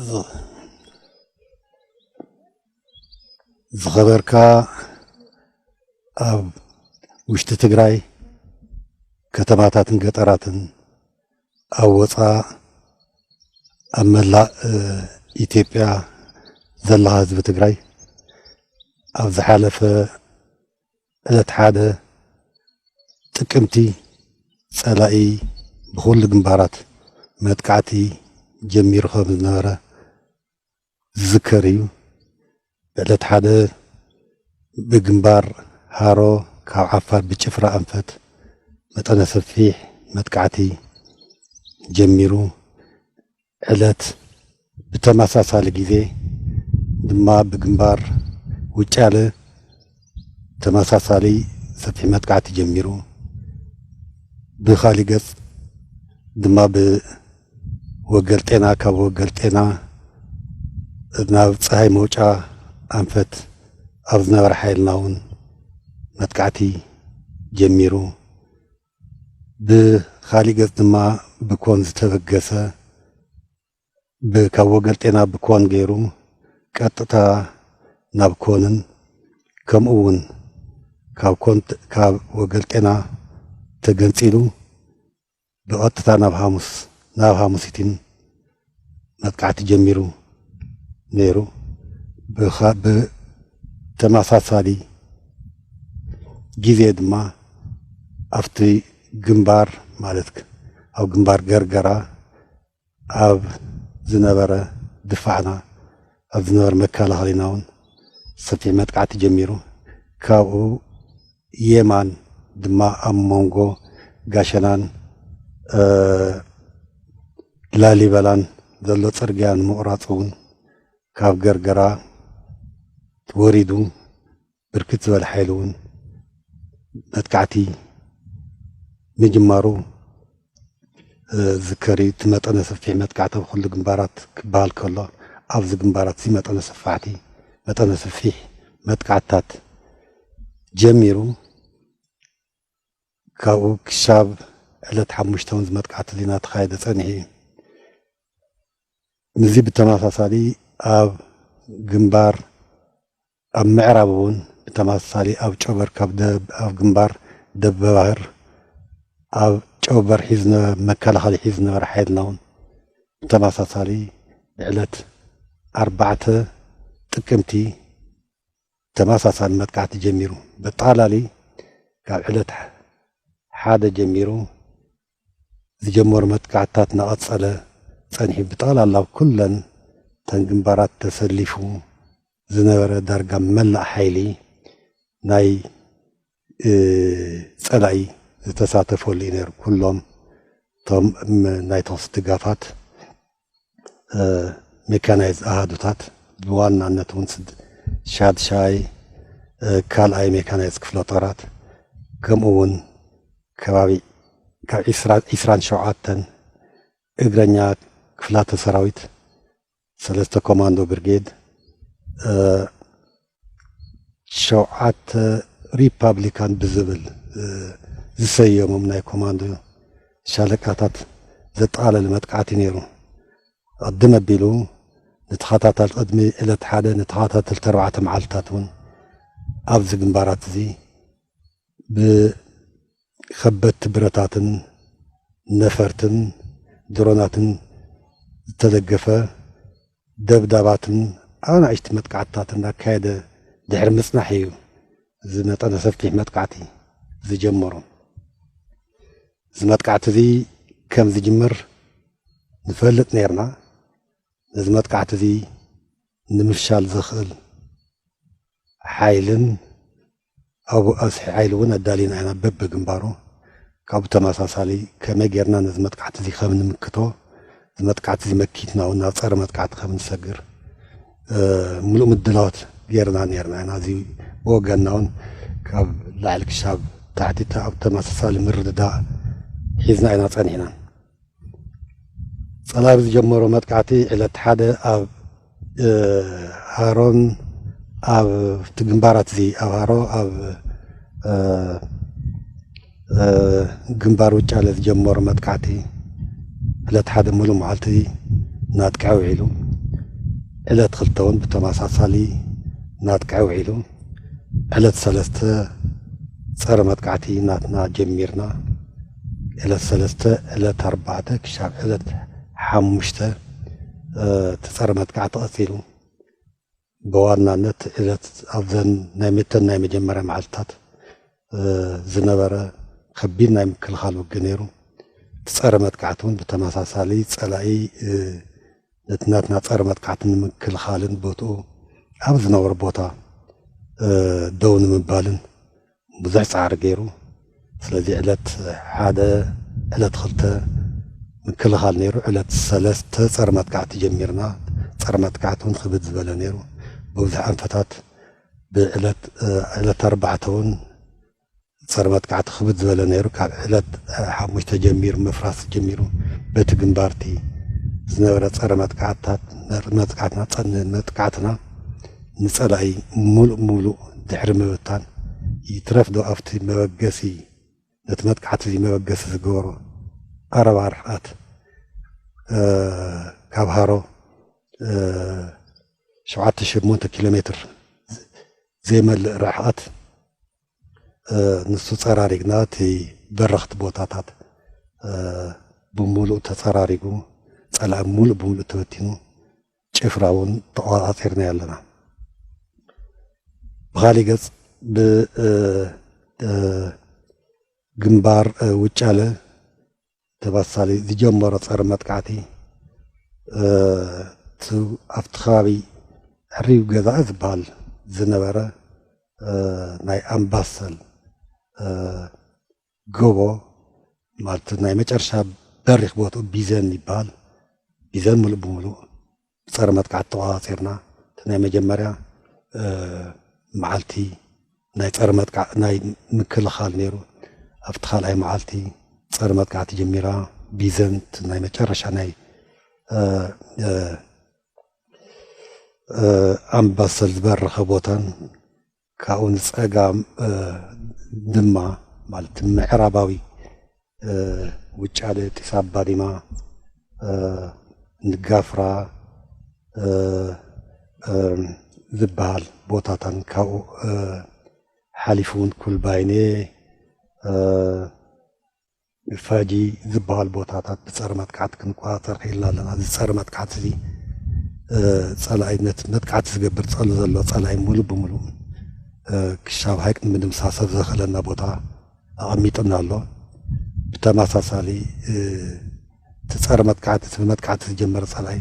ዝ- ዝኸበርካ ኣብ ውሽጢ ትግራይ ከተማታትን ገጠራትን ኣብ ወፃእ ኣብ መላእ ኢትዮጵያ ዘለኻ ህዝቢ ትግራይ፣ ኣብ ዝሓለፈ ዕለት ሓደ ጥቅምቲ ጸላኢ ብኹሉ ግንባራት መጥቃዕቲ ጀሚሩ ከም ዝነበረ ዝዝከር እዩ። ዕለት ሓደ ብግንባር ሃሮ ካብ ዓፋር ብጭፍራ ኣንፈት መጠነ ሰፊሕ መጥቃዕቲ ጀሚሩ። ዕለት ብተመሳሳሊ ግዜ ድማ ብግንባር ውጫለ ተመሳሳሊ ሰፊሕ መጥቃዕቲ ጀሚሩ። ብኻሊእ ገጽ ድማ ብወገል ጤና፣ ካብ ወገል ጤና ናብ ፀሃይ መውጫ ኣንፈት ኣብ ዝነበረ ሓይልና እውን መጥቃዕቲ ጀሚሩ። ብኻሊእ ገጽ ድማ ብኮን ዝተበገሰ ካብ ወገል ጤና ብኮን ገይሩ ቀጥታ ናብ ኮንን ከምኡ እውን ካብ ኮን ካብ ወገል ጤና ተገንጺሉ ብቐጥታ ናብ ሃሙስ ናብ ሃሙሲቲን መጥቃዕቲ ጀሚሩ ነይሩ። ብተመሳሳሊ ግዜ ድማ ኣብቲ ግንባር ማለት ኣብ ግንባር ገርገራ ኣብ ዝነበረ ድፋዕና ኣብ ዝነበረ መከላኸሊና እውን ሰፊሕ መጥቃዕቲ ጀሚሩ። ካብኡ የማን ድማ ኣብ መንጎ ጋሸናን ላሊበላን ዘሎ ፅርግያ ንምቑራፅ እውን ካብ ገርገራ ወሪዱ ብርክት ዝበለ ሓይሊ እውን መጥቃዕቲ ምጅማሩ ዝከር እዩ። እቲ መጠነ ሰፊሕ መጥቃዕቲ ኣብ ኩሉ ግንባራት ክበሃል ከሎ ኣብዚ ግንባራት እዚ መጠነ ሰፋሕቲ መጠነ ሰፊሕ መጥቃዕትታት ጀሚሩ ካብኡ ክሻብ ዕለት ሓሙሽተ እውን ዝመጥቃዕቲ እዚ እናተኻየደ ፀኒሑ እዩ። ምስዚ ብተመሳሳሊ ኣብ ግንባር ኣብ ምዕራብ እውን ብተመሳሳሊ ኣብ ጨበር ካብ ኣብ ግንባር ደበባህር ኣብ ጨበር ሒዝ መከላኸሊ ሒዝ ዝነበረ ሓይልና እውን ብተመሳሳሊ ብዕለት ኣርባዕተ ጥቅምቲ ተመሳሳሊ መጥቃዕቲ ጀሚሩ። ብጠቕላሊ ካብ ዕለት ሓደ ጀሚሩ ዝጀመሩ መጥቃዕትታት እናቐጸለ ጸኒሑ። ብጠቕላላ ኣብ ኩለን እተን ግንባራት ተሰሊፉ ዝነበረ ዳርጋ መላእ ሓይሊ ናይ ጸላኢ ዝተሳተፈሉ እዩ ነይሩ። ኩሎም እቶም ናይ ተኹሲ ድጋፋት ሜካናይዝ ኣሃዱታት ብዋናነት እውን ሻድሻይ ካልኣይ ሜካናይዝ ክፍለ ጦራት ከምኡ እውን ከባቢ ካብ ዒስራን ሸውዓተን እግረኛ ክፍላተ ሰራዊት ሰለስተ ኮማንዶ ብርጌድ ሸውዓተ ሪፓብሊካን ብዝብል ዝሰየሞም ናይ ኮማንዶ ሻለቃታት ዘጠቓለለ መጥቃዕቲ ነይሩ። ቅድም ኣቢሉ ንተኸታታል ቅድሚ ዕለት ሓደ ንተኸታተልቲ ኣርባዕተ መዓልትታት እውን ኣብዚ ግንባራት እዚ ብኸበድቲ ብረታትን ነፈርትን ድሮናትን ዝተደገፈ ደብዳባትን ኣናእሽቲ መጥቃዕትታት እናካየደ ድሕሪ ምጽናሕ እዩ እዚ መጠነ ሰፊሕ መጥቃዕቲ ዝጀመሩ። እዚ መጥቃዕቲ እዚ ከም ዝጅምር ንፈልጥ ነይርና። ነዚ መጥቃዕቲ እዚ ንምፍሻል ዘኽእል ሓይልን ኣብኡ ኣስሒ ሓይሊ እውን ኣዳሊና ኢና በብግንባሩ። ካብኡ ተመሳሳሊ ከመይ ጌርና ነዚ መጥቃዕቲ እዚ ከም ንምክቶ፣ እዚ መጥቃዕቲ እዚ መኪትና እውን ናብ ጸረ መጥቃዕቲ ከም ንሰግር፣ እ፣ ምሉእ ምድላዋት ጌርና ኔርና ኢና። እዚ ብወገንና እውን ካብ ላዕሊ ክሻብ ታሕቲ ተ-፣ ኣብ ተመሳሳሊ ምርድዳእ ሒዝና ኢና ጸኒሕና። ጸላኢ ዝጀመሮ መጥቃዕቲ ዕለት ሓደ ኣብ፣ እ፣ ሃሮን ኣብ እቲ ግንባራት እዚ ኣብ ሃሮ ኣብ፣ እ፣ እ፣ ግንባር ውጫለ ዝጀመሮ መጥቃዕቲ ዕለት ሓደ ሙሉእ መዓልቲ ናጥቃ ውዒሉ። ዕለት ክልተ እውን ብተመሳሳሊ ናጥቃ ውዒሉ። ዕለት ሰለስተ ጸረ መጥቃዕቲ ናትና ጀሚርና። ዕለት ሰለስተ፣ ዕለት ኣርባዕተ ክሻብ ዕለት ሓሙሽተ እቲ ጸረ መጥቃዕቲ ቀጺሉ። ብዋናነት ዕለት ኣብዘን ናይ መተን ናይ መጀመርያ መዓልትታት ዝነበረ ከቢድ ናይ ምክልኻል ውግእ ነይሩ። እቲ ጸረ መጥቃዕቲ እውን ብተመሳሳሊ ጸላኢ ነቲ ናትና ጸረ መጥቃዕቲ ንምክልኻልን ቦትኡ ኣብ ዝነበረ ቦታ ደው ንምባልን ብዙሕ ጻዕሪ ገይሩ። ስለዚ ዕለት ሓደ፣ ዕለት ክልተ ምክልኻል ነይሩ። ዕለት ሰለስተ ጸረ መጥቃዕቲ ጀሚርና። ጸረ መጥቃዕቲ እውን ክብድ ዝበለ ነይሩ። ብብዙሕ ኣንፈታት ብዕለት ዕለት ኣርባዕተ እውን ጸረ መጥቃዕቲ ክብድ ዝበለ ነይሩ። ካብ ዕለት ሓሙሽተ ጀሚሩ ምፍራስ ጀሚሩ በቲ ግንባርቲ ዝነበረ ጸረ መጥቃዕትታት መጥቃዕትና ጸን መጥቃዕትና ንጸላኢ ሙሉእ ሙሉእ ድሕሪ ምብታን ይትረፍ ዶ ኣብቲ መበገሲ ነቲ መጥቃዕቲ እዚ መበገሲ ዝገበሮ ቀረባ ርሕቀት ካብ ሃሮ ሸውዓተ ሸሞንተ ኪሎ ሜትር ዘይመልእ ርሕቀት ንሱ ጸራሪግና እቲ በረኽቲ ቦታታት ብሙሉእ ተጸራሪጉ ጸላኢ ሙሉእ ብሙሉእ ተበቲኑ ጭፍራ እውን ተቆጻጺርና ኣለና። ብኻሊእ ገጽ ብግንባር ውጫለ ተመሳሳሊ ዝጀመሮ ጸረ መጥቃዕቲ ኣብቲ ከባቢ ዕሪብ ገዛ ዝበሃል ዝነበረ ናይ ኣምባሰል ጎቦ ማለት ናይ መጨረሻ በሪኽ ቦትኡ ቢዘን ይበሃል። ቢዘን ሙሉእ ብሙሉእ ብጸረ መጥቃዕቲ ተቆጻጺርና። እቲ ናይ መጀመርያ መዓልቲ ናይ ጸረ መጥቃዕ ናይ ምክልኻል ነይሩ። ኣብቲ ካልኣይ መዓልቲ ጸረ መጥቃዕቲ ጀሚራ። ቢዘን ናይ መጨረሻ ናይ ኣምባሰል ዝበረኸ ቦታን ካብኡ ንጸጋም ድማ ማለት ምዕራባዊ ውጫለ ጢስ ኣባዲማ ንጋፍራ ዝበሃል ቦታታን ካብኡ ሓሊፉ እውን ኩልባይኔ ፋጂ ዝበሃል ቦታታት ብጸረ መጥቃዕቲ ክንቆጻጸር ክኢልና ኣለና። እዚ ጸረ መጥቃዕቲ እዚ ጸላኢ ነቲ መጥቃዕቲ ዝገብር ጸሉ ዘሎ ጸላኢ ሙሉእ ብሙሉእ ክሻብ ሃይቅ ንምድምሳስ ኣብ ዘኽእለና ቦታ ኣቐሚጡና ኣሎ። ብተመሳሳሊ እቲ ጸረ መጥቃዕቲ እቲ ብመጥቃዕቲ ዝጀመረ ጸላኢ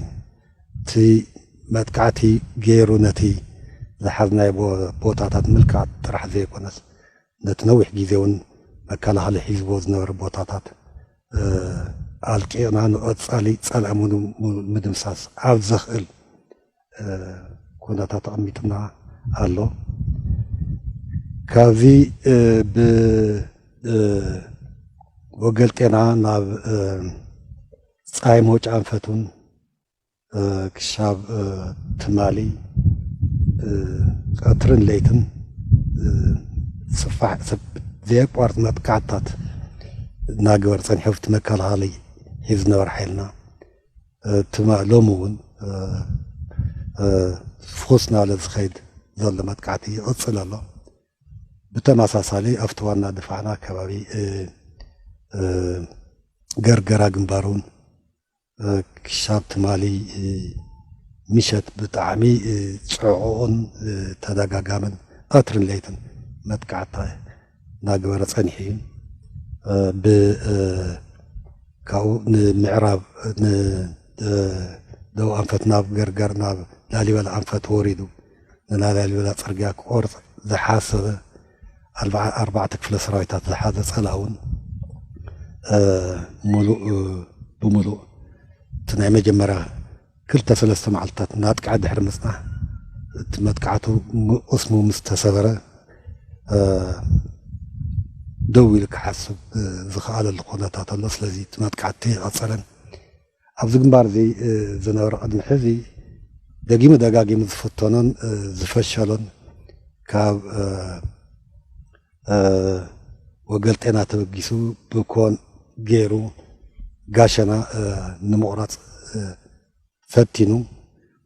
እቲ መጥቃዕቲ ገይሩ ነቲ ዝሓዝናዮ ቦታታት ምልካት ጥራሕ ዘይኮነስ ነቲ ነዊሕ ግዜ እውን መከላኸሊ ሒዝዎ ዝነበረ ቦታታት ኣልቂቕና ንቐጻሊ ጸላኢ ምድምሳስ ኣብ ዘኽእል ኩነታት ኣቐሚጥና ኣሎ። ካብዚ ብወገል ጤና ናብ ጸሓይ መውጫ ኣንፈት እውን ክሻብ ትማሊ ቀትርን ለይትን ስፋሕ ዘየቋርጥ መጥቃዕትታት እናገበረ ጸኒሑ ኣብቲ መከላኸሊ ሒዙ ዝነበረ ሓይልና ሎሚ እውን ፍኹስ እናበለ ዝኸይድ ዘሎ መጥቃዕቲ ይቕጽል ኣሎ። ብተመሳሳሊ ኣብቲ ዋና ድፋዕና ከባቢ ገርገራ ግንባር እውን ክሻብ ትማሊ ምሸት ብጣዕሚ ጽዑቕን ተደጋጋምን ቀትርን ለይትን መጥቃዕቲ እናገበረ ጸኒሑ እዩ። ካብኡ ንምዕራብ ንደቡብ ኣንፈት ናብ ገርገር ናብ ላሊበላ ኣንፈት ወሪዱ ንናይ ላሊበላ ጽርግያ ክቆርጽ ዝሓሰበ ኣርባዕተ ክፍለ ሰራዊታት ዝሓዘ ጸላእ እውን ሙሉእ ብሙሉእ እቲ ናይ መጀመርያ ክልተ ሰለስተ መዓልትታት ናጥቃ ድሕሪ ምጽናሕ እቲ መጥቃዕቱ ቅስሙ ምስ ተሰበረ ደው ኢሉ ክሓስብ ዝኸኣለሉ ኩነታት ኣሎ። ስለዚ እቲ መጥቃዕቲ ኣይቐጸለን። ኣብዚ ግንባር እዚ ዝነበረ ቅድሚ ሕዚ ደጊሙ ደጋጊሙ ዝፍተኖን ዝፈሸሎን ካብ ወገል ጤና ተበጊሱ ብኮን ገይሩ ጋሸና ንምቑራፅ ፈቲኑ።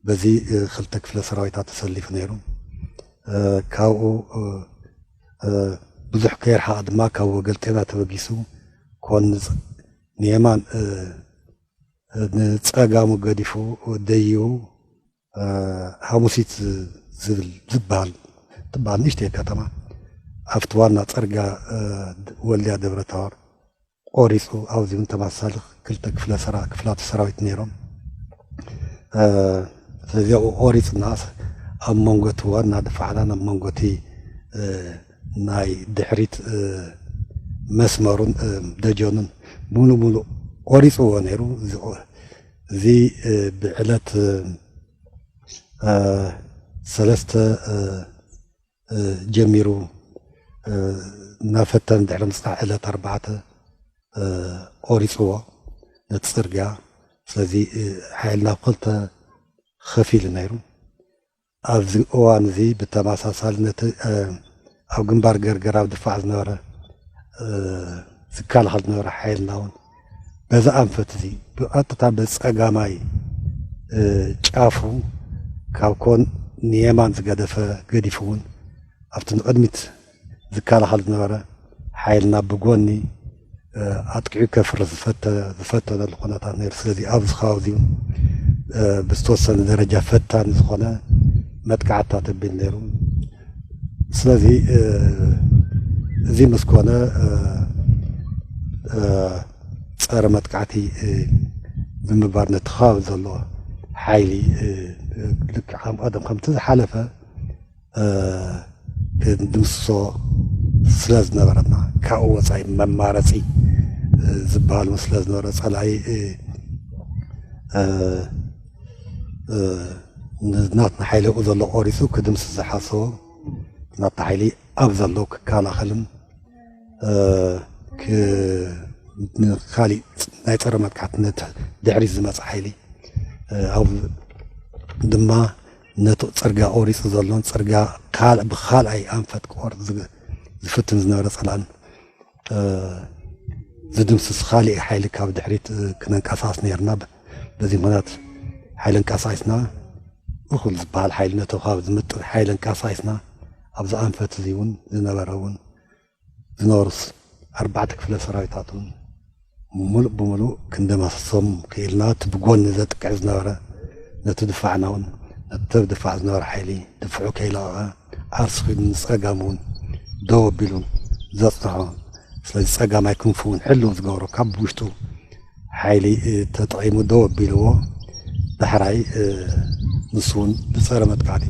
በዚ ክልተ ክፍለ ሰራዊታት ተሰሊፉ ነይሩ። ካብኡ ብዙሕ ከይርሓቐ ድማ ካብ ወገልጤና ተበጊሱ ኮን ንየማን ንጸጋሙ ገዲፉ ደይቡ ሓሙሲት ዝብል ዝበሃል ትበሃል ንእሽተይ ከተማ ኣብቲ ዋና ጽርግያ ወልድያ ደብረ ታወር ቆሪጹ። ኣብዚ እውን ተመሳሳሊ ክልተ ክፍለ ሰራ ክፍላተ ሰራዊት ነይሮም። ስለዚ ኣብኡ ቆሪጽና ኣብ መንጎ እቲ ዋና ድፋዕናን ኣብ መንጎ እቲ ናይ ድሕሪት መስመሩን ደጀኑን ሙሉእ ሙሉእ ቆሪጽዎ ነይሩ። እዚ ብዕለት ሰለስተ ጀሚሩ እናፈተነ ድሕሪ ምጽናሕ ዕለት ኣርባዕተ ቆሪጽዎ ነቲ ጽርግያ። ስለዚ ሓይልና ክልተ ከፊሉ ነይሩ። ኣብዚ እዋን እዚ ብተመሳሳሊ ነቲ ኣብ ግንባር ገርገራ ኣብ ድፋዕ ዝነበረ ዝከላኸል ዝነበረ ሓይልና እውን በዚ ኣንፈት እዚ ብቐጥታ በጸጋማይ ጫፉ ካብ ኮን ንየማን ዝገደፈ ገዲፉ እውን ኣብቲ ንቕድሚት ዝከላኸል ዝነበረ ሓይልና ብጎኒ ኣጥቂዑ ከፍርስ ዝፈተነሉ ኩነታት ነይሩ። ስለዚ ኣብዚ ከባቢ እዚ እውን ብዝተወሰነ ደረጃ ፈታኒ ዝኾነ መጥቃዕትታት ኣቢሉ ነይሩ። ስለዚ እዚ ምስ ኮነ ጸረ መጥቃዕቲ ብምግባር ነቲ ከባቢ ዘሎ ሓይሊ ልክዕ ከም ቀደም ከምቲ ዝሓለፈ ክንድምስሶ ስለ ዝነበረና ካብኡ ወፃኢ መማረፂ ዝበሃል ስለ ዝነበረ ፀላኢ ናትና ሓይሊ ኣብኡ ዘሎ ቆሪፁ ክድምስስ ዝሓሰቦ ናትና ሓይሊ ኣብ ዘሎ ክከላኸልን ንካሊእ ናይ ፀረ መጥቃዕትነት ድሕሪት ዝመፀ ሓይሊ ኣብ ድማ ነቲ ፅርጋ ቆሪፁ ዘሎን ፅርጋ ብካልኣይ ኣንፈት ክቆርፅ ዝፍትን ዝነበረ ፀላእን ዝድምስስ ካሊእ ሓይሊ ካብ ድሕሪት ክነንቀሳስ ነርና። በዚ ምክንያት ሓይሊ እንቀሳቂስና እኹል ዝበሃል ሓይሊ ነቲ ከባቢ ዝምጥን ሓይሊ እንቀሳቂስና ኣብዚ ኣንፈት እዚ እውን ዝነበረ እውን ዝነበሩ ኣርባዕተ ክፍለ ሰራዊታት እውን ሙሉእ ብሙሉእ ክንደመሰሶም ክኢልና። እቲ ብጎኒ ዘጥቅዕ ዝነበረ ነቲ ድፋዕና እውን ነቲ ኣብ ድፋዕ ዝነበረ ሓይሊ ድፍዑ ከይለቐቐ ዓርሲ ኺዱ ንፀጋም እውን ደው ኣቢሉ ዘፅንሖ። ስለዚ ፀጋማይ ክንፉ እውን ሕልው ዝገብሮ ካብ ውሽጡ ሓይሊ ተጠቒሙ ደው ኣቢልዎ። ዳሕራይ ንሱ እውን ብፀረ መጥቃዕቲ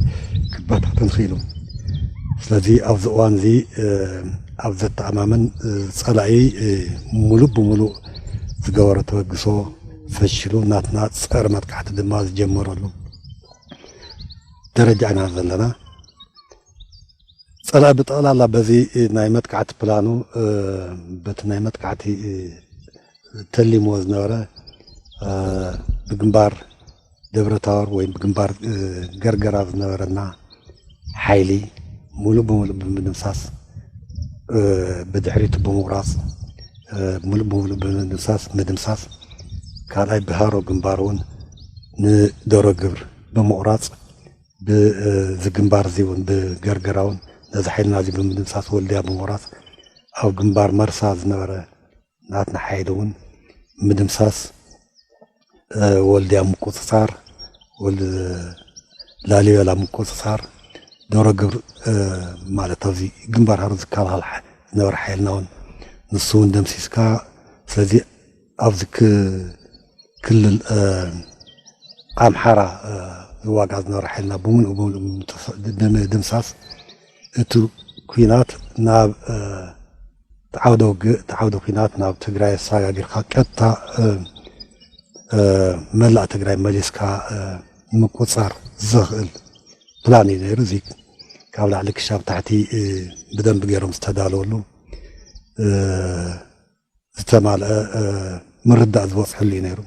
ክበታተን ኽኢሉ። ስለዚ ኣብዚ እዋን እዚ ኣብ ዘተኣማምን ፀላኢ ሙሉእ ብሙሉእ ዝገበሮ ተበግሶ ፈሽሉ ናትና ፀረ መጥቃዕቲ ድማ ዝጀመረሉ ደረጃ ኢና ዘለና። ፀላኢ ብጠቕላላ በዚ ናይ መጥቃዕቲ ፕላኑ በቲ ናይ መጥቃዕቲ ተሊምዎ ዝነበረ ብግንባር ደብረ ታወር ወይ ብግንባር ገርገራ ዝነበረና ሓይሊ ሙሉእ ብሙሉእ ብምድምሳስ ብድሕሪቱ ብምቑራፅ ሙሉእ ብሙሉእ ብምድምሳስ ምድምሳስ ካልኣይ ብሃሮ ግንባር እውን ንደሮ ግብር ብምቑራፅ ብዚ ግንባር እዚ እውን ብገርገራ እውን ነዚ ሓይልና እዚ ብምድምሳስ ወልድያ ብምቑራፅ ኣብ ግንባር መርሳ ዝነበረ ናትና ሓይሊ እውን ምድምሳስ ወልድያ ምቁፅፃር ላሊበላ ምቁፅፃር ደብረ ግብር ማለት ኣብዚ ግንባር ሃሮ ዝከላኸል ዝነበረ ሓይልና እውን ንሱ እውን ደምሲስካ ስለዚ ኣብዚ ክልል ኣምሓራ ዝዋጋ ዝነበረ ሓይልና ብምሉእ ብምሉእ ንምድምሳስ እቲ ኩናት ናብ ዓውደ ውግእ እቲ ዓውደ ኩናት ናብ ትግራይ ኣሰጋጊርካ ቀጥታ መላእ ትግራይ መሊስካ ምቁፃር ዘኽእል ፕላን እዩ ነይሩ። እዚ ካብ ላዕሊ ክሻብ ታሕቲ ብደንቢ ገይሮም ዝተዳለወሉ ዝተማልአ ምርዳእ ዝበፅሐሉ እዩ ነይሩ።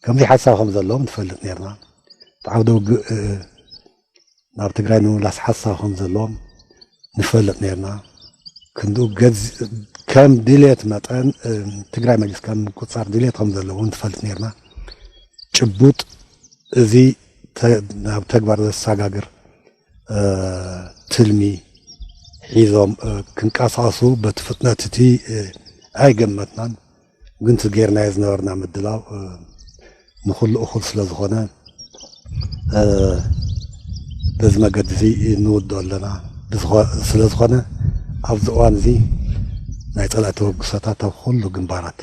ከምዚ ሓሳብ ከም ዘለዎም ንፈልጥ ነርና። እቲ ዓውደ ውግእ ናብ ትግራይ ንምምላስ ሓሳብ ከም ዘለዎም ንፈልጥ ነርና። ክንድኡ ከም ድልየት መጠን ትግራይ መሊስካ ምቁፃር ድልየት ከም ዘለዎ ንፈልጥ ነርና። ጭቡጥ እዚ ናብ ተግባር ዘሰጋግር ትልሚ ሒዞም ክንቀሳቀሱ በቲ ፍጥነት እቲ ኣይገመትናን። ግን እቲ ጌርናዮ ዝነበርና ምድላው ንኹሉ እኹል ስለ ዝኾነ በዚ መገዲ እዚ ንውድኦ ኣለና። ስለ ዝኾነ ኣብዚ እዋን እዚ ናይ ጸላኢ ተበግሶታት ኣብ ኩሉ ግንባራት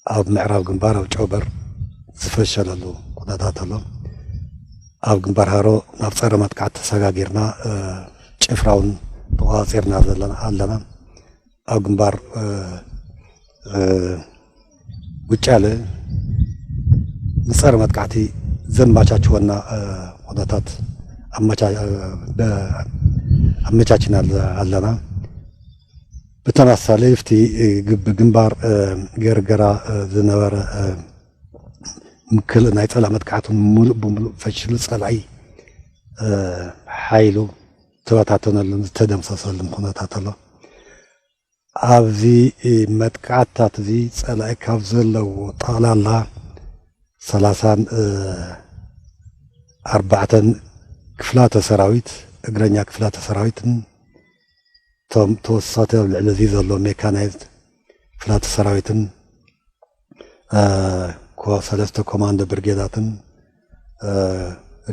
ኣብ ምዕራብ ግንባር ኣብ ጨውበር ዝፈሸለሉ ኩነታት ኣሎ። ኣብ ግንባር ሃሮ ናብ ጸረ መጥቃዕቲ ተሰጋጊርና ጭፍራውን ተቋጺርና ዘለና ኣለና። ኣብ ግንባር ውጫለ ንጸረ መጥቃዕቲ ዘመቻችወና ኩነታት ኣመቻችና ኣለና። ብተመሳሳሊ ኣብቲ ግንባር ገርገራ ዝነበረ ምክል ናይ ጸላ መጥቃዕቱ ሙሉእ ብሙሉእ ፈሽሉ ጸላኢ ሓይሉ ተበታተነሉን ዝተደምሰሰሉን ኩነታት ኣሎ። ኣብዚ መጥቃዕትታት እዚ ጸላኢ ካብ ዘለዎ ጠቕላላ ሰላሳን ኣርባዕተን ክፍላተ ሰራዊት፣ እግረኛ ክፍላተ ሰራዊትን እቶም ተወሰኽቲ ኣብ ልዕሊ እዚ ዘሎ ሜካናይዝድ ክፍላተ ሰራዊትን ሰለስተ ኮማንዶ ብርጌዳትን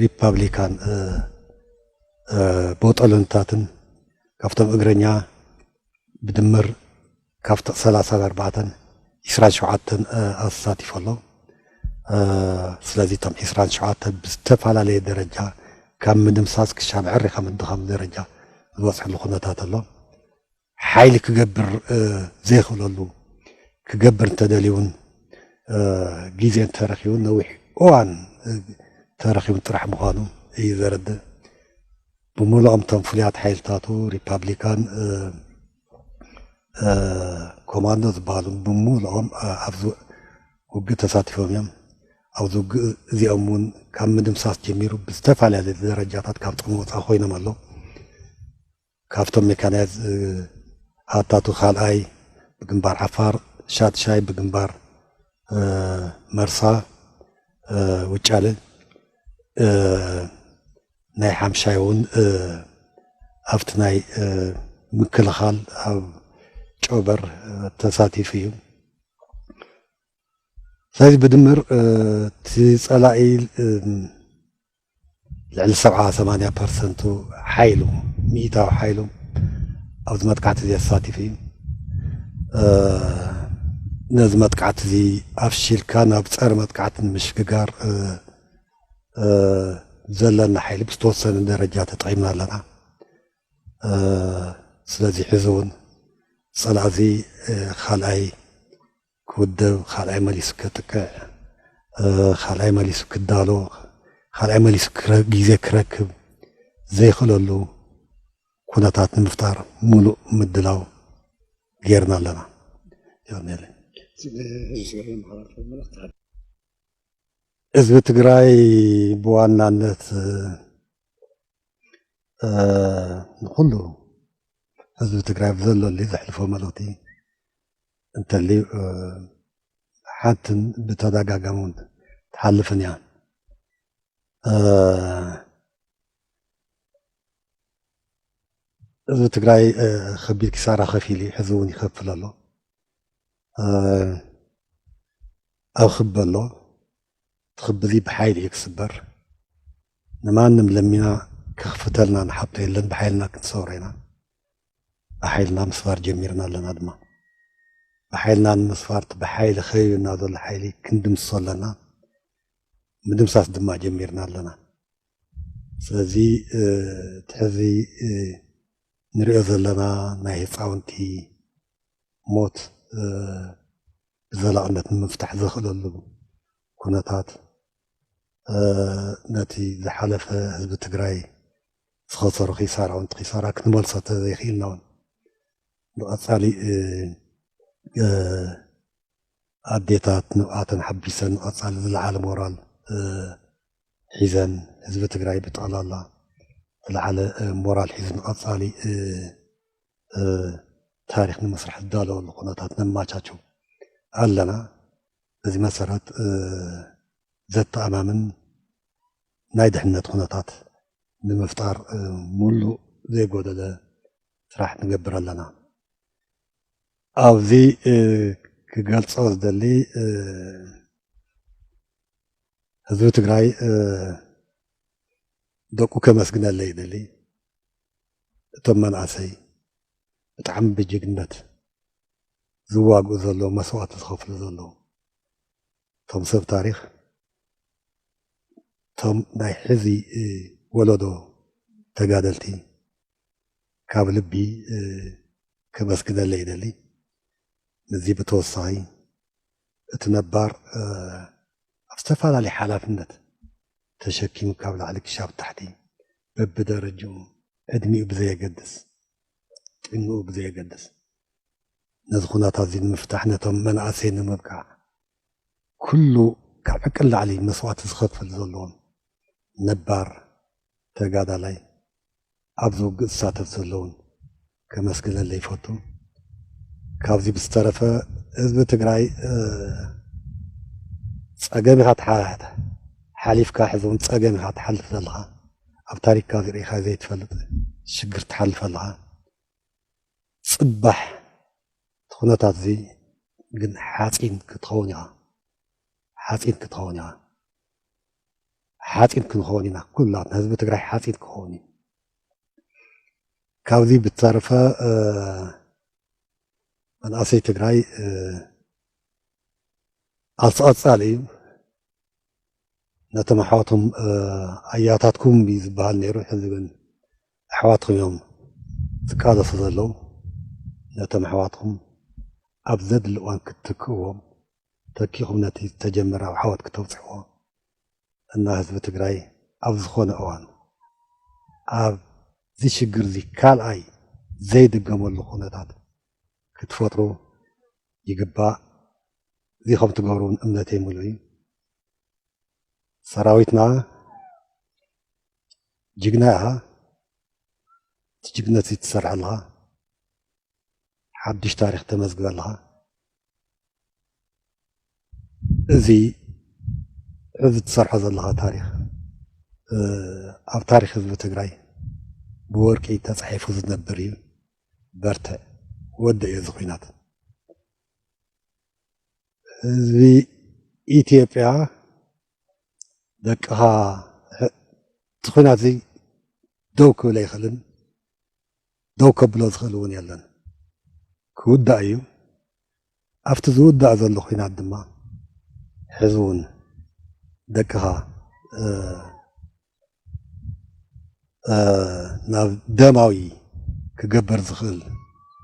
ሪፓብሊካን ቦጠሎንታትን ካብቶም እግረኛ ብድምር ካብቲ ሰላሳን ኣርባዕተን ዒስራን ሸውዓተን ኣሳቲፉ ኣሎ። ስለዚ እቶም ዒስራን ሸውዓተን ብዝተፈላለየ ደረጃ ካብ ምድምሳስ ክሻብ ዕሪኻ ምድኻም ደረጃ ዝበፅሐሉ ኩነታት ኣሎ። ሓይሊ ክገብር ዘይኽእለሉ ክገብር እንተደልዩ እውን ግዜ እንተረኺቡ ነዊሕ እዋን ተረኺቡ ጥራሕ ምዃኑ እዩ ዘረድእ። ብምሉኦም እቶም ፍሉያት ሓይልታቱ ሪፓብሊካን ኮማንዶ ዝበሃሉ ብምሉኦም ኣብዚ ውግእ ተሳቲፎም እዮም። ኣብዚ ውግእ እዚኦም እውን ካብ ምድምሳስ ጀሚሩ ብዝተፈላለየ ደረጃታት ካብ ጥቕሚ ወፃኢ ኮይኖም ኣለዉ። ካብቶም ሜካናይዝ ኣታቱ ካልኣይ ብግንባር ዓፋር፣ ሻድሻይ ብግንባር መርሳ ውጫለ፣ ናይ ሓምሻይ እውን ኣብቲ ናይ ምክልኻል ኣብ ጨውበር ተሳቲፉ እዩ። ስለዚ ብድምር እቲ ጸላኢ ልዕሊ ሰብዓ ሰማንያ ፐርሰንቱ ሓይሉ፣ ሚእታዊ ሓይሉ ኣብዚ መጥቃዕቲ እዚ ኣሳቲፉ እዩ። ነዚ መጥቃዕቲ እዚ ኣፍሺልካ ናብ ጸረ መጥቃዕቲ ንምሽግጋር ዘለና ሓይሊ ብዝተወሰነ ደረጃ ተጠቒምና ኣለና። ስለዚ ሕዚ እውን ጸላኢ እዚ ካልኣይ ክውደብ፣ ካልኣይ መሊሱ ከጥቅዕ፣ ካልኣይ መሊሱ ክዳሎ፣ ካልኣይ መሊሱ ግዜ ክረክብ ዘይኽእለሉ ኩነታት ንምፍጣር ሙሉእ ምድላው ጌርና ኣለና። የቐንየለይ። ህዝቢ ትግራይ ብዋናነት ንኹሉ ህዝቢ ትግራይ ብዘለሉ ዘሕልፎ መልእኽቲ እንተልዩ ሓንትን ብተደጋጋሚ እውን ትሓልፍን እያ። ህዝቢ ትግራይ ከቢድ ኪሳራ ከፊሉ እዩ፣ ሕዚ እውን ይኸፍል ኣሎ። ኣብ ክቢ ኣሎ። እቲ ክቢ እዚ ብሓይሊ እዩ ክስበር። ንማንም ለሚና ከኽፍተልና ንሓቶ የለን፣ ብሓይልና ክንሰብሮ ኢና። ብሓይልና ምስባር ጀሚርና ኣለና ድማ። ብሓይልና ንምስባር እቲ ብሓይሊ ከቢብና ዘሎ ሓይሊ ክንድምስሶ ኣለና። ምድምሳስ ድማ ጀሚርና ኣለና። ስለዚ እቲ ሕዚ ንሪኦ ዘለና ናይ ህፃውንቲ ሞት ብዘላቕነት ንምፍታሕ ዘኽእለሉ ኩነታት ነቲ ዝሓለፈ ህዝቢ ትግራይ ዝኸሰሮ ኪሳራ እውን ኪሳራ ክንመልሶ ተዘይኽኢልና እውን ንቐፃሊ ኣዴታት ንብኣተን ሓቢሰን ንቐፃሊ ዝለዓለ ሞራል ሒዘን ህዝቢ ትግራይ ብጠቕላላ ዝለዓለ ሞራል ሒዙ ንቐፃሊ ታሪኽ ንምስራሕ ዝዳለወሉ ኩነታት ነማቻችው ኣለና። በዚ መሰረት እ፣ ዘተኣማምን ናይ ድሕነት ኩነታት ንምፍጣር ሙሉእ ዘይጎደለ ስራሕ ንገብር ኣለና። ኣብዚ ክገልጾ ዝደሊ፣ ህዝቢ ትግራይ ደቁ ከመስግነለይ ይደሊ። እቶም መናእሰይ ብጣዕሚ ብጅግነት ዝዋግኡ ዘለዉ፣ መስዋእቲ ዝኸፍሉ ዘለዉ፣ እቶም ሰብ ታሪኽ፣ እቶም ናይ ሕዚ ወለዶ ተጋደልቲ ካብ ልቢ ከመስግነለይ ይደሊ። እዚ ብተወሳኺ እቲ ነባር ኣብ ዝተፈላለየ ሓላፍነት ተሸኪሙ ካብ ላዕሊ ክሻብ ታሕቲ በብደረጅኡ ዕድሚኡ ብዘየገድስ፣ ጥዕንኡ ብዘየገድስ፣ ነዚ ኩነታት እዚ ንምፍታሕ፣ ነቶም መናእሰይ ንምብቃዕ፣ ኩሉ ካብ ዕቅን ላዕሊ መስዋእቲ ዝኸፍል ዘለዎም ነባር ተጋዳላይ፣ ኣብዚ ውግእ ዝሳተፍ ዘለውን ከመስግነለይ ይፈቱ። ካብዚ ብዝተረፈ ህዝቢ ትግራይ ጸገም ኢኻ ሓሊፍካ፣ ሕዚ እውን ጸገም ኢኻ ትሓልፍ ዘለኻ። ኣብ ታሪክካ ሪኢኻ ዘይትፈልጥ ሽግር ትሓልፍ ኣለኻ። ጽባሕ እቲ ኩነታት እዚ ግን ሓፂን ክትኸውን ኢኻ። ሓፂን ክትኸውን ኢኻ። ሓፂን ክንኸውን ኢና። ኩላትና ህዝቢ ትግራይ ሓፂን ክኸውን እዩ። ካብዚ ብተረፈ መናእሰይ ትግራይ ኣልፃፃል እዩ። ነቶም ኣሕዋትኩም ኣያታትኩም እዩ ዝበሃል ነይሩ። ሕዚ ግን ኣሕዋትኩም እዮም ዝቃለሱ ዘለዉ። ነቶም ኣሕዋትኩም ኣብ ዘድሊ እዋን ክትትክእዎም፣ ተኪኹም ነቲ ዝተጀመረ ኣብ ዓወት ክተብፅሕዎ እና ህዝቢ ትግራይ ኣብ ዝኾነ እዋን ኣብዚ ሽግር እዚ ካልኣይ ዘይድገመሉ ኩነታት ክትፈጥሩ ይግባእ። እዚ ከም ትገብሩ እውን እምነተይ ሙሉእ እዩ። ሰራዊትና ጅግና ኢኻ። እቲ ጅግነት እዚ ትሰርሕ ኣለኻ። ሓድሽ ታሪኽ ተመዝግብ ኣለኻ። እዚ ሕዚ ትሰርሖ ዘለኻ ታሪኽ ኣብ ታሪኽ ህዝቢ ትግራይ ብወርቂ ተፃሒፉ ዝነብር እዩ። በርትዕ። ወዲ እዩ እዚ ኹናት። ህዝቢ ኢትዮጵያ ደቅኻ እቲ ኹናት እዚ ደው ክብል ኣይኽእልን፣ ደው ከብሎ ዝኽእል እውን የለን። ክውዳእ እዩ። ኣብቲ ዝውዳእ ዘሎ ኹናት ድማ ሕዚ እውን ደቅኻ ናብ ደማዊ ክገብር ዝኽእል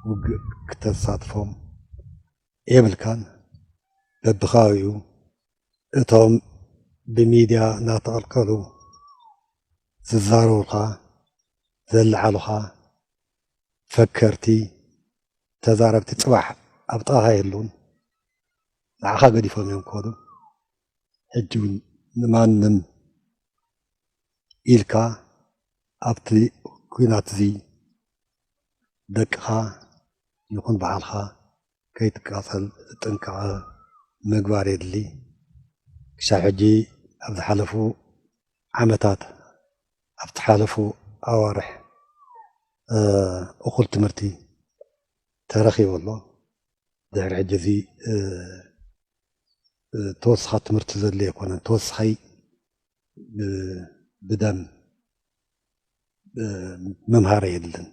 ውግእ ክተሳትፎም የብልካን። በብኸባቢኡ እቶም ብሚድያ እናተቐልቀሉ ዝዛረቡልካ፣ ዘለዓሉኻ ፈከርቲ፣ ተዛረብቲ ጽባሕ ኣብ ጥቓኻ የህልውን። ንዓኻ ገዲፎም እዮም ክኸዱ። ሕጂ እውን ንማንም ኢልካ ኣብቲ ኲናት እዚ ደቅኻ ይኹን ባዕልኻ ከይትቃጸል ጥንቃቐ ምግባር የድሊ። ክሻብ ሕጂ ኣብ ዝሓለፉ ዓመታት፣ ኣብቲ ሓለፉ ኣዋርሕ እኹል ትምህርቲ ተረኺቡ ኣሎ። ድሕሪ ሕጂ እዚ ተወሳኺ ትምህርቲ ዘድልዮ ኣይኮነን። ተወሳኺ ብደም ምምሃር የድልን።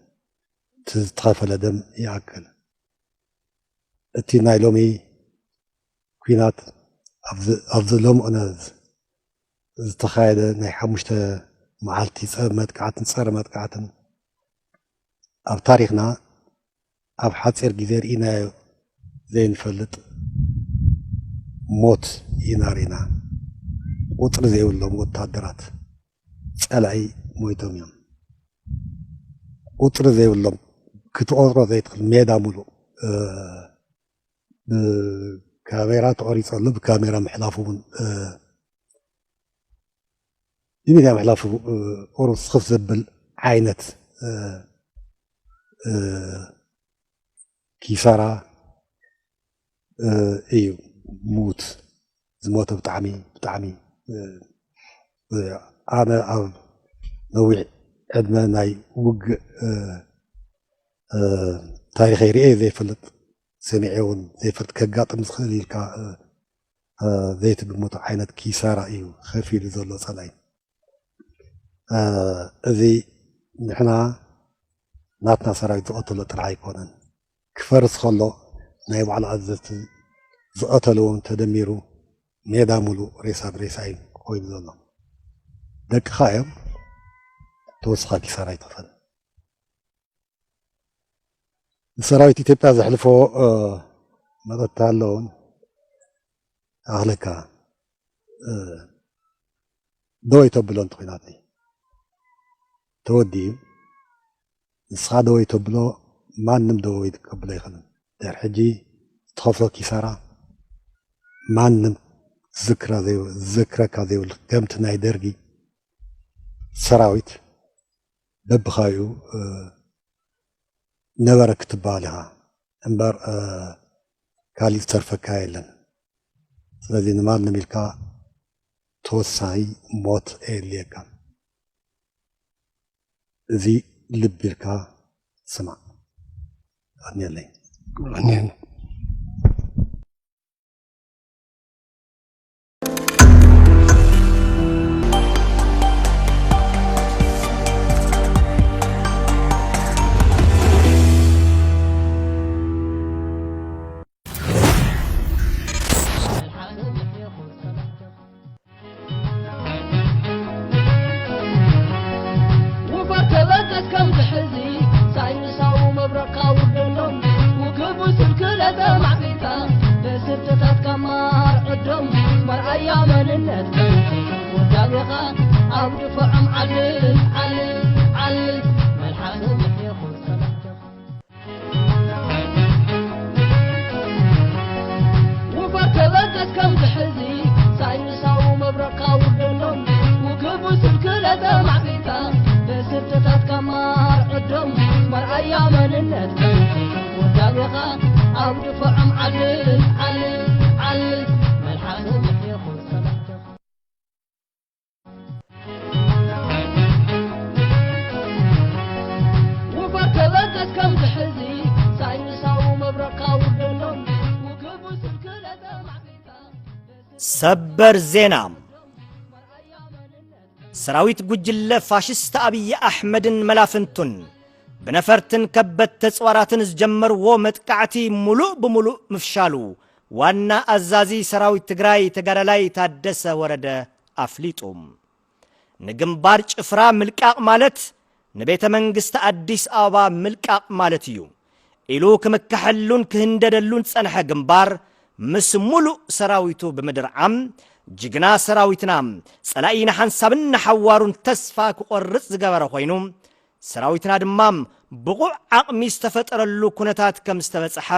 እቲ ዝተኸፈለ ደም ይኣክል። እቲ ናይ ሎሚ ኲናት ኣብዚ ሎምቕነ ዝተኻየደ ናይ ሓሙሽተ መዓልቲ መጥቃዕትን ጸረ መጥቃዕትን ኣብ ታሪኽና ኣብ ሓፂር ግዜ ርኢናዮ ዘይንፈልጥ ሞት ኢና ርኢና። ቁፅሪ ዘይብሎም ወታደራት ፀላኢ ሞይቶም እዮም። ቁፅሪ ዘይብሎም ክትቆፅሮ ዘይትኽእል ሜዳ ሙሉእ ብካሜራ ተቆሪፁ ኣሎ። ብካሜራ ምሕላፉ እውን ብሚድያ ምሕላፉ ቁሩብ ስኽፍ ዘብል ዓይነት ኪሳራ እዩ። ሙት ዝሞተ ብጣዕሚ ብጣዕሚ ኣነ ኣብ ነዊሕ ዕድመ ናይ ውግእ ታሪኸይ ርእየ ዘይፈልጥ፣ ሰሚዐ እውን ዘይፈልጥ፣ ከጋጥም ዝኽእል ኢልካ ዘይትግምቶ ዓይነት ኪሳራ እዩ ከፊሉ ዘሎ ጸላኢ። እዚ ንሕና ናትና ሰራዊት ዝቐተሎ ጥራሕ ኣይኮነን፣ ክፈርስ ከሎ ናይ ባዕሉ ኣዘዝቲ ዝቐተልዎም ተደሚሩ ሜዳ ሙሉእ ሬሳ ብሬሳ እዩ ኮይኑ ዘሎ። ደቅኻ እዮም ተወስኻ ኪሳራ ይትኸፈል። ንሰራዊት ኢትዮጵያ ዘሕልፎ መጠታ ኣለውን ኣኽለካ ደወይ ተብሎ እንተኮይናት ተወዲኡ ንስኻ ደወይ ተብሎ ማንም ደወይ ክቀብሎ ኣይኽእልን። ድሕሪ ሕጂ ዝተኸፍሎ ኪሳራ ማንም ዝክረካ ዘይብሉ ከምቲ ናይ ደርጊ ሰራዊት በብኻዩ ነበረ ክትበሃል ኢኻ እምበር ካሊእ ዝተርፈካ የለን። ስለዚ ንማንም ኢልካ ተወሳኺ ሞት ኣየድልየካን። እዚ ልቢ ኢልካ ስማዕ። ኣንየለይ። ኣንየለይ። ሰበር ዜና። ሰራዊት ጉጅለ ፋሽስት ኣብይ ኣሕመድን መላፍንቱን ብነፈርትን ከበድ ተጽዋራትን ዝጀመርዎ መጥቃዕቲ ሙሉእ ብሙሉእ ምፍሻሉ ዋና ኣዛዚ ሰራዊት ትግራይ ተጋዳላይ ታደሰ ወረደ ኣፍሊጡ። ንግንባር ጭፍራ ምልቃቕ ማለት ንቤተ መንግስቲ ኣዲስ ኣበባ ምልቃቕ ማለት እዩ ኢሉ ክምከሐሉን ክህንደደሉን ዝጸንሐ ግንባር ምስ ሙሉእ ሰራዊቱ ብምድርዓም ጅግና ሰራዊትና ጸላኢ ንሓንሳብን ንሓዋሩን ተስፋ ክቖርጽ ዝገበረ ኮይኑ ሰራዊትና ድማ ብቑዕ ዓቕሚ ዝተፈጠረሉ ኩነታት ከም ዝተበጽሐ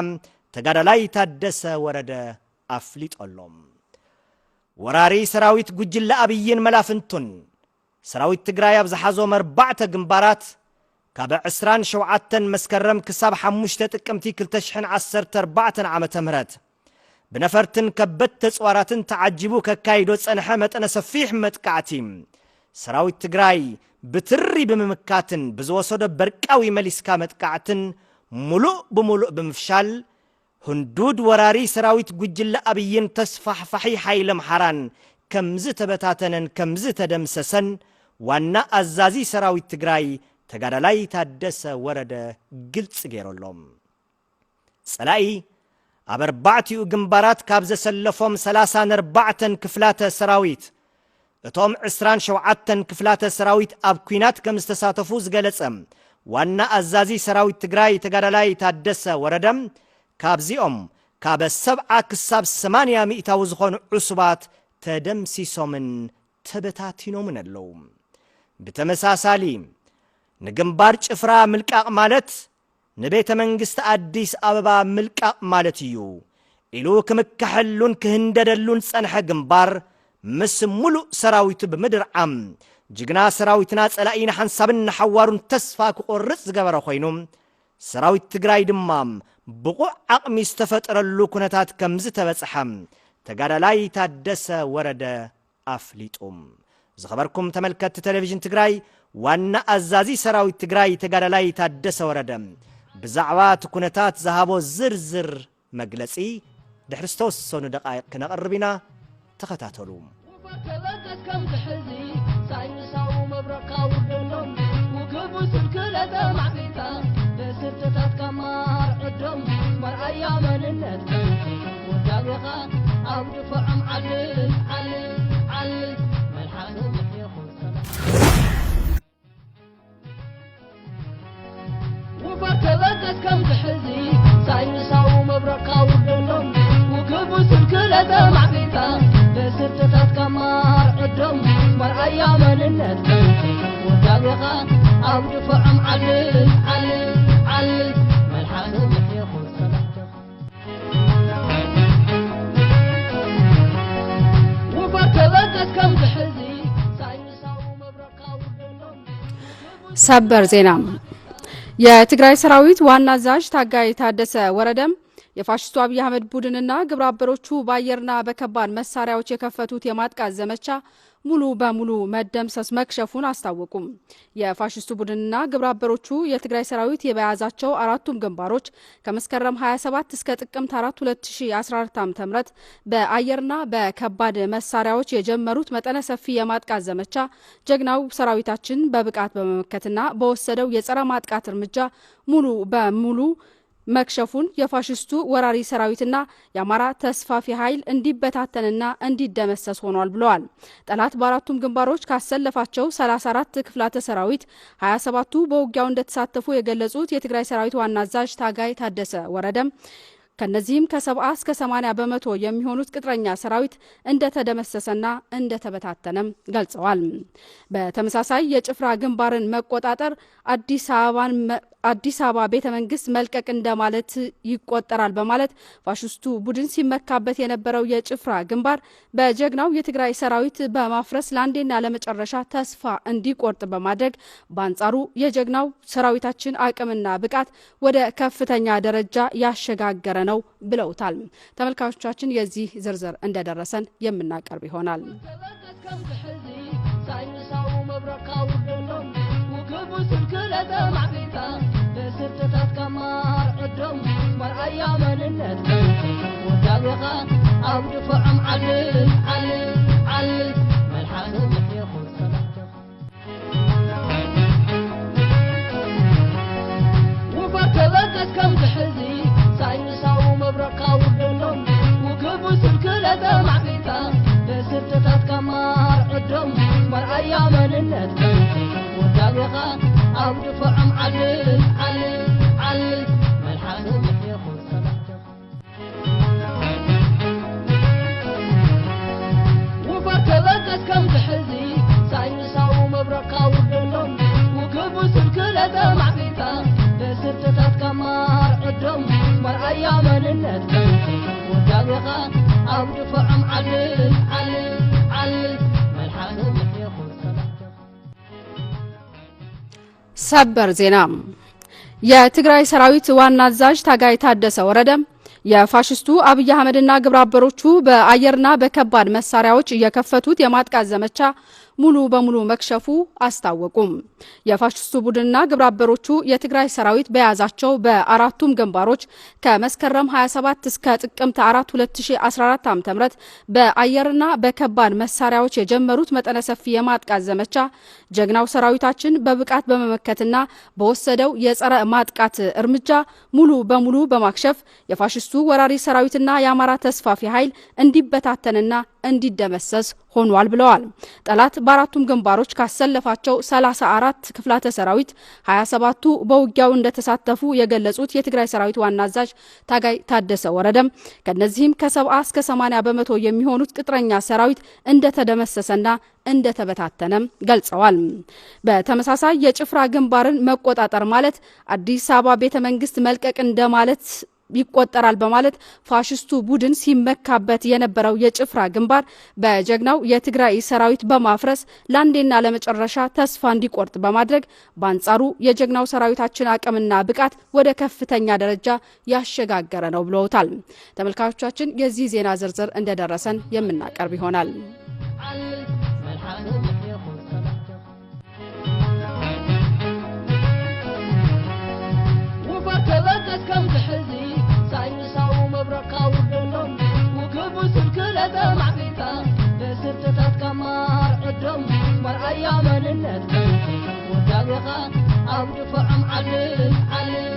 ተጋዳላይ ታደሰ ወረደ ኣፍሊጦሎም። ወራሪ ሰራዊት ጉጅለ ኣብይን መላፍንቱን ሰራዊት ትግራይ ኣብ ዝሓዞም ኣርባዕተ ግንባራት ካብ ዕስራን ሸውዓተን መስከረም ክሳብ ሓሙሽተ ጥቅምቲ ክልተ ሽሕን ዓሰርተ ኣርባዕተን ዓመተ ምህረት ብነፈርትን ከበድ ተጽዋራትን ተዓጂቡ ከካይዶ ጸንሐ መጠነ ሰፊሕ መጥቃዕቲ ሰራዊት ትግራይ ብትሪ ብምምካትን ብዝወሰዶ በርቃዊ መሊስካ መጥቃዕትን ሙሉእ ብሙሉእ ብምፍሻል ህንዱድ ወራሪ ሰራዊት ጉጅለ ኣብይን ተስፋሕፋሒ ሓይሊ ኣምሓራን ከምዝተበታተነን ከምዝተደምሰሰን ዋና ኣዛዚ ሰራዊት ትግራይ ተጋዳላይ ታደሰ ወረደ ግልፂ ገይሮሎም። ፀላኢ ኣብ ኣርባዕቲኡ ግንባራት ካብ ዘሰለፎም ሰላሳን ኣርባዕተን ክፍላተ ሰራዊት እቶም ዕስራን ሸውዓተን ክፍላተ ሰራዊት ኣብ ኲናት ከም ዝተሳተፉ ዝገለጸ ዋና ኣዛዚ ሰራዊት ትግራይ ተጋዳላይ ታደሰ ወረደ፣ ካብዚኦም ካብ ሰብዓ ክሳብ ሰማንያ ሚእታዊ ዝኾኑ ዕሱባት ተደምሲሶምን ተበታቲኖምን ኣለዉ። ብተመሳሳሊ ንግንባር ጭፍራ ምልቃቕ ማለት ንቤተ መንግስቲ ኣዲስ ኣበባ ምልቃቕ ማለት እዩ ኢሉ ክምከሐሉን ክህንደደሉን ዝጸንሐ ግንባር ምስ ሙሉእ ሰራዊቱ ብምድርዓም ጅግና ሰራዊትና ጸላኢ ንሓንሳብን ንሓዋሩን ተስፋ ክቆርጽ ዝገበረ ኮይኑ ሰራዊት ትግራይ ድማ ብቑዕ ዓቕሚ ዝተፈጠረሉ ኩነታት ከም ዝተበጽሐ ተጋዳላይ ታደሰ ወረደ ኣፍሊጡ። ዝኸበርኩም ተመልከትቲ ቴሌቪዥን ትግራይ፣ ዋና ኣዛዚ ሰራዊት ትግራይ ተጋዳላይ ታደሰ ወረደ ብዛዕባ እቲ ኩነታት ዝሃቦ ዝርዝር መግለጺ ድሕሪ ዝተወሰኑ ደቃይቕ ክነቕርብ ኢና። ተኸታተሉ። ተበገስ ከም ዝሕዚ ሳይንሳዊ መብረቕካ ውርደሎም፣ ውግቡ ስልክለተ ማዕቢታ በስርትታት ከማር ዕዶም፣ መርኣያ መንነት ውዳቤኻ ኣብ ድፍዖም ዓልል ዓልል ዓልል፣ መልሓስ ምሕየኹ ሰላም። ውፈር ተበገስ ከም ዝሕዚ ሳይንሳዊ መብረቕካ ውርደሎም፣ ውግቡ ስልክለተ ማዕቢታ በስርትታት ከማር ዕዶም፣ መርኣያ መንነት ውዳቤኻ ኣብ ድፍዖም ዓልል ዓልል ዓልል፣ መልሓስ ምሕየኹ ሰላም። ውፈር ተበገስ ከም ዝሕዚ ሳይንሳዊ መብረቕካ ውርደሎም። ሰበር ዜና። የትግራይ ሰራዊት ዋና አዛዥ ታጋይ ታደሰ ወረደ የፋሽስቱ አብይ አህመድ ቡድንና ግብረ አበሮቹ በአየርና በከባድ መሳሪያዎች የከፈቱት የማጥቃት ዘመቻ ሙሉ በሙሉ መደምሰስ መክሸፉን አስታወቁ። የፋሽስቱ ቡድንና ግብረ አበሮቹ የትግራይ ሰራዊት በያዛቸው አራቱም ግንባሮች ከመስከረም ሃያ ሰባት እስከ ጥቅምት አራት ሁለት ሺ አስራ አራት ዓመተ ምህረት በአየርና በከባድ መሳሪያዎች የጀመሩት መጠነ ሰፊ የማጥቃት ዘመቻ ጀግናው ሰራዊታችን በብቃት በመመከትና በወሰደው የጸረ ማጥቃት እርምጃ ሙሉ በሙሉ መክሸፉን የፋሽስቱ ወራሪ ሰራዊትና የአማራ ተስፋፊ ኃይል እንዲበታተንና እንዲደመሰስ ሆኗል ብለዋል። ጠላት በአራቱም ግንባሮች ካሰለፋቸው ሠላሳ አራት ክፍላተ ሰራዊት ሃያ ሰባቱ በውጊያው እንደተሳተፉ የገለጹት የትግራይ ሰራዊት ዋና አዛዥ ታጋይ ታደሰ ወረደም ከነዚህም ከሰብዓ እስከ ሰማንያ በመቶ የሚሆኑት ቅጥረኛ ሰራዊት እንደተደመሰሰና እንደተበታተነም ገልጸዋል። በተመሳሳይ የጭፍራ ግንባርን መቆጣጠር አዲስ አበባን መ-፣ አዲስ አበባ ቤተ መንግስት መልቀቅ እንደማለት ይቆጠራል በማለት ፋሽስቱ ቡድን ሲመካበት የነበረው የጭፍራ ግንባር በጀግናው የትግራይ ሰራዊት በማፍረስ ለአንዴና ለመጨረሻ ተስፋ እንዲቆርጥ በማድረግ በአንጻሩ የጀግናው ሰራዊታችን አቅምና ብቃት ወደ ከፍተኛ ደረጃ ያሸጋገረ ነው ብለውታል። ተመልካቾቻችን የዚህ ዝርዝር እንደደረሰን የምናቀርብ ይሆናል። ተበገስ ከም ዝሕዚ ሳይንሳዊ መብረቕካ ውርደሎም፣ ውግቡ ስልክለተ ማዕቢታ በስርትታት ከማር ዕዶም፣ መርኣያ መንነት ውዳቤኻ ኣብ ድፍዖም ዓልል ዓልል ዓልል፣ መልሓስ ምሕየኹ ሰላምተኻ። ውፈር ተበገስ ከም ዝሕዚ ሳይንሳዊ መብረቕካ ውርደሎም፣ ውግቡ ስልክለተ ማዕቢታ በስርትታት ከማር ዕዶም፣ መርኣያ መንነት ውዳቤኻ ኣብ ድፍዖም ዓልል ዓልል ዓልል፣ መልሓስ ምሕየኹ ሰላምተኻ። ውፈር ተበገስ ከም ዝሕዚ ሳይንሳዊ መብረቕካ ውርደሎም፣ ውግቡ ስልክለተ ማዕቢታ በስርትታት ከማር ዕዶም፣ መርኣያ መንነት ውዳቤኻ ኣብ ድፍዖም ዓልል ዓልል ዓልል፣ መልሓስ ምሕየኹ ሰላምተኻ። ሰበር ዜና። የትግራይ ሰራዊት ዋና አዛዥ ታጋይ ታደሰ ወረደ የፋሽስቱ አብይ አህመድና ግብረ አበሮቹ በአየርና በከባድ መሳሪያዎች የከፈቱት የማጥቃት ዘመቻ ሙሉ በሙሉ መክሸፉ አስታወቁ። የፋሽስቱ ቡድንና ግብረ አበሮቹ የትግራይ ሰራዊት በያዛቸው በአራቱም ግንባሮች ከመስከረም ሃያ ሰባት እስከ ጥቅምት አራት ሁለት ሺ አስራ አራት ዓመተ ምህረት በአየርና በከባድ መሳሪያዎች የጀመሩት መጠነ ሰፊ የማጥቃት ዘመቻ ጀግናው ሰራዊታችን በብቃት በመመከትና በወሰደው የጸረ ማጥቃት እርምጃ ሙሉ በሙሉ በማክሸፍ የፋሽስቱ ወራሪ ሰራዊትና የአማራ ተስፋፊ ኃይል እንዲበታተንና እንዲደመሰስ ሆኗል ብለዋል። ጠላት በአራቱም ግንባሮች ካሰለፋቸው ሠላሳ አራት ክፍላተ ሰራዊት ሃያ ሰባቱ በውጊያው እንደተሳተፉ የገለጹት የትግራይ ሰራዊት ዋና አዛዥ ታጋይ ታደሰ ወረደም ከነዚህም ከሰብዓ እስከ ሰማንያ በመቶ የሚሆኑት ቅጥረኛ ሰራዊት እንደተደመሰሰና እንደተበታተነም ገልጸዋል። በተመሳሳይ የጭፍራ ግንባርን መቆጣጠር ማለት አዲስ አበባ ቤተ መንግስት መልቀቅ እንደማለት ይቆጠራል በማለት ፋሽስቱ ቡድን ሲመካበት የነበረው የጭፍራ ግንባር በጀግናው የትግራይ ሰራዊት በማፍረስ ለአንዴና ለመጨረሻ ተስፋ እንዲቆርጥ በማድረግ በአንጻሩ የጀግናው ሰራዊታችን አቅምና ብቃት ወደ ከፍተኛ ደረጃ ያሸጋገረ ነው ብለውታል። ተመልካቾቻችን የዚህ ዜና ዝርዝር እንደደረሰን የምናቀርብ ይሆናል። ተማዕቢልካ ብስርትታትካ ማር ዕዶም መርኣያ መንነት ውዳቤኻ ኣብ ድፎዖም ዓልል ዓልል